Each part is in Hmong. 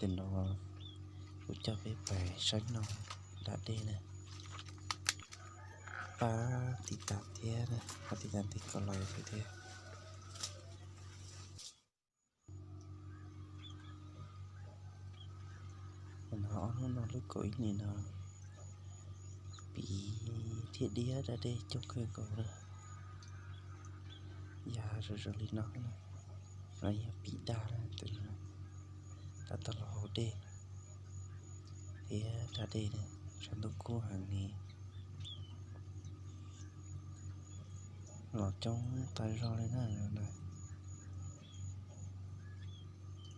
Ces no kuv coj peb pais saib no da dej na. Pab tiv tas thiab, pab tiv tas tiv kom los thiab. No ob hnub no lub kaum ib hlis no piv thiab diab da dej coob kawg nkaus na. Yam zoo zoo li no na, no yog piv daj, tab tom los haus dej thiab da dej na. Tshav ntuj kub heev li, los coob tag zog li na.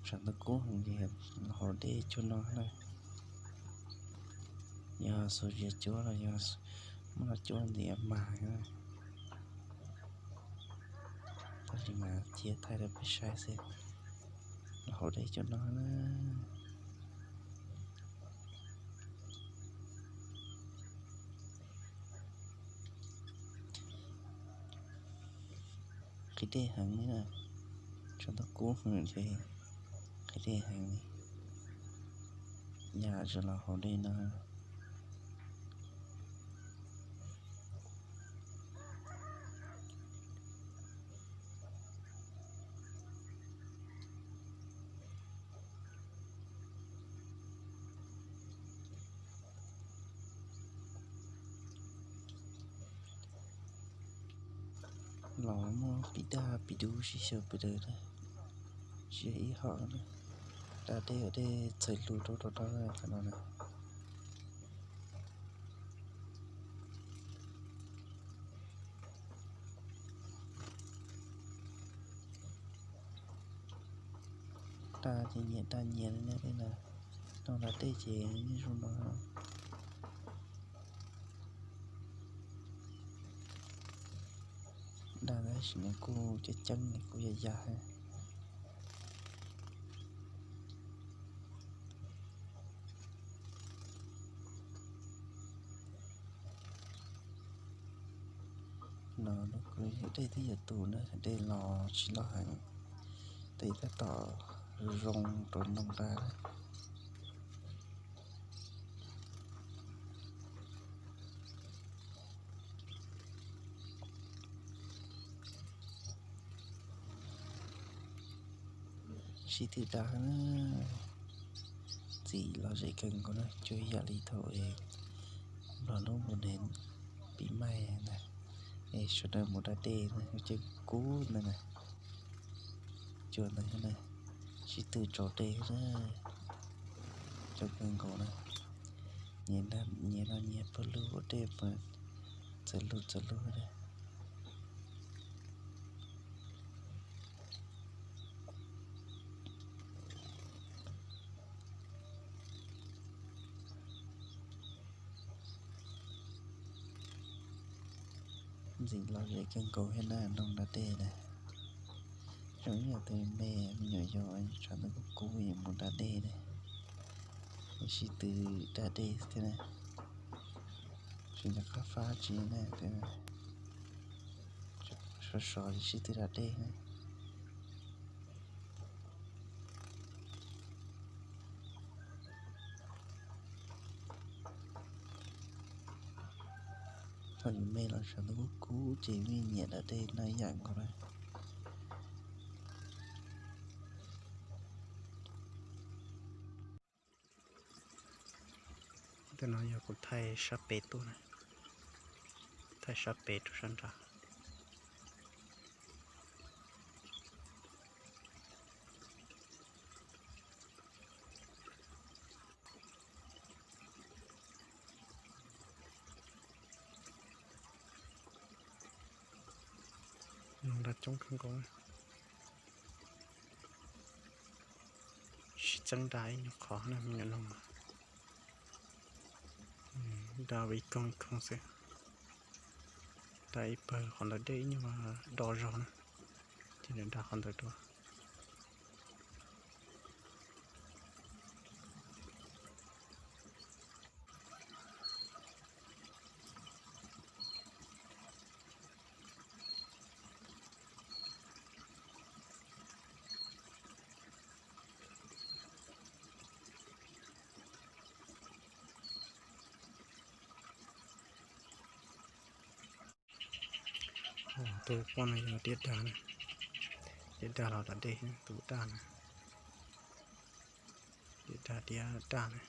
Tshav ntuj kub heev ces los haus dej cuag no na. Yog xuas zias cuab los yog muab los cuab ntiav mas na. Tab sis mas cia thaij rau peb saib xwb, los haus dej cuag no na. Qhib dej heev li na, tshav ntuj kub heev ces qhib dej heev li. Yam tsis los haus dej no. Los muab piv daj piv dub sib xyaw pes daws na, tsis yog ib hom na. Da dej, da dej txawm lug rau rau rau qhov no na. Da ces nyias da nyias li na, no da dej ces yeej zoo no. Da tab sis nws kuj ceeb ceeb, nws kuj yaj yaj. No dej twb yuav tu na, dej los tsis loj heev, dej tab tom zoo rau nplooj da. Sib tw da na, ntxim lom zem kawg nkaus na, tsuas yam li thaum es nplog lub npus nees pib maij na, es sawv daws mus da dej na, coob kub ntawd na, cua ntawd na, sib tw tsaus dej na, coob kawg nkaus na, nyias no nyias pawg lug ua dej, txawv lug txawv lug na. Ntxim lom zem kawg nkaus thiab na, nplooj da dej na. Zoo ib yam tus me me nyuam yaus tshav ntuj kub kub es mus da dej na, sib tw da dej thiab na. Tsis nco qab fab tsi na, sov sov li sib tw da dej na. Thaum yus me los tshav ntuj kub kub ces yeej nyiam da dej na ib yam nkaus na. Ntawm no yog kuv thaij sab pem tuaj na, thaij sab pem rau sab nrad. Noog da coob kawg nkaus, sib txeeb da ib nyuag qhov na me nyuam noog. Da ib koog ib koog xwb, da ib pawg qhov ntawd dej ib nyuag do zog na, ces nws da qhov ntawd dua. Tus poj no yog diab dag na, diab dag los da dej, tus daj na, diab dag diab daj na.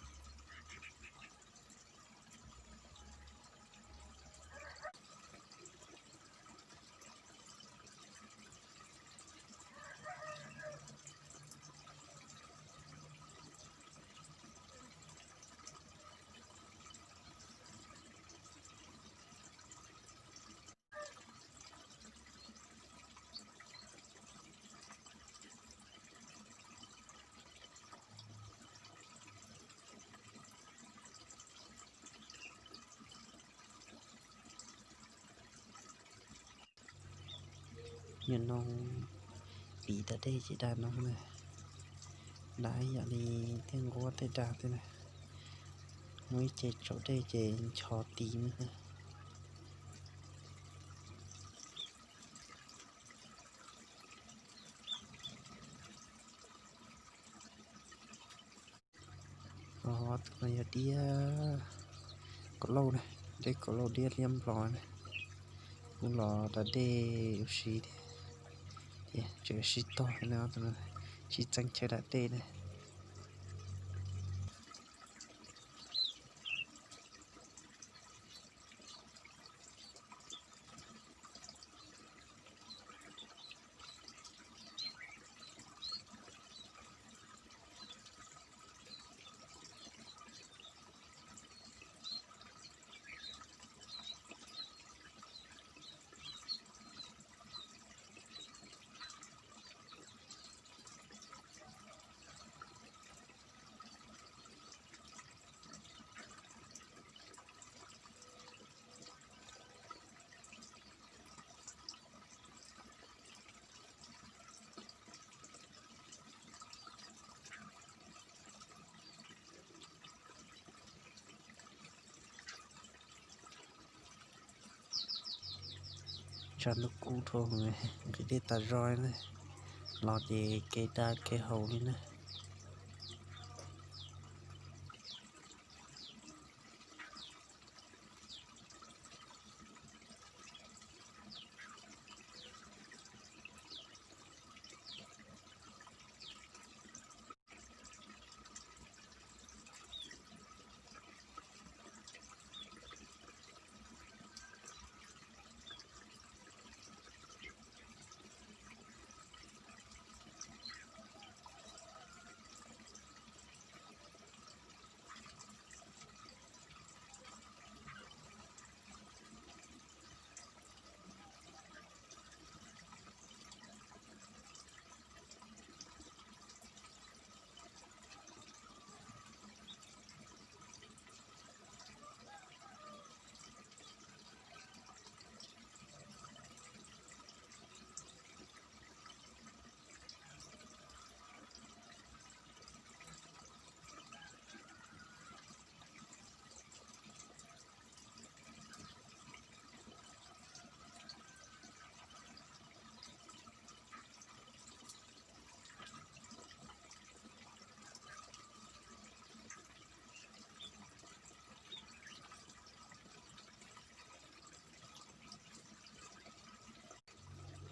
Nim no piv tas dej ces dag no na, dag ib yam li tej nquab tej dag tej na, muaj ib ce tsaus dej ces ncho ti na. Tus no yog diab kaum lauj na, dej kaum lauj diab liab nplos na. Kuv los da dej ua si thiab, ces tseem sib tog no, sib txeeb chaw da dej na. Tshav ntuj kub dhau, nqhis dej tas zog na, los ces kev dag kev haus li na.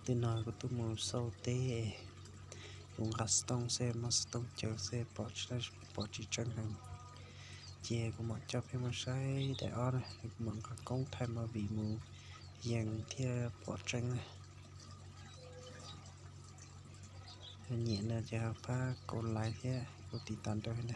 Tej no kuv tuaj mus xauj teb, kuv nqa xov tooj xwb, muab xov tooj caw xwb pom tsis tseeb heev. Ces kuv mam coj peb mus saib daim ob na, kuv mam nqa koob thaij movie mus yees thiaj pom tseeb na. Nyiam no ces pab kaum like thiab kaum tiv tas nrog na.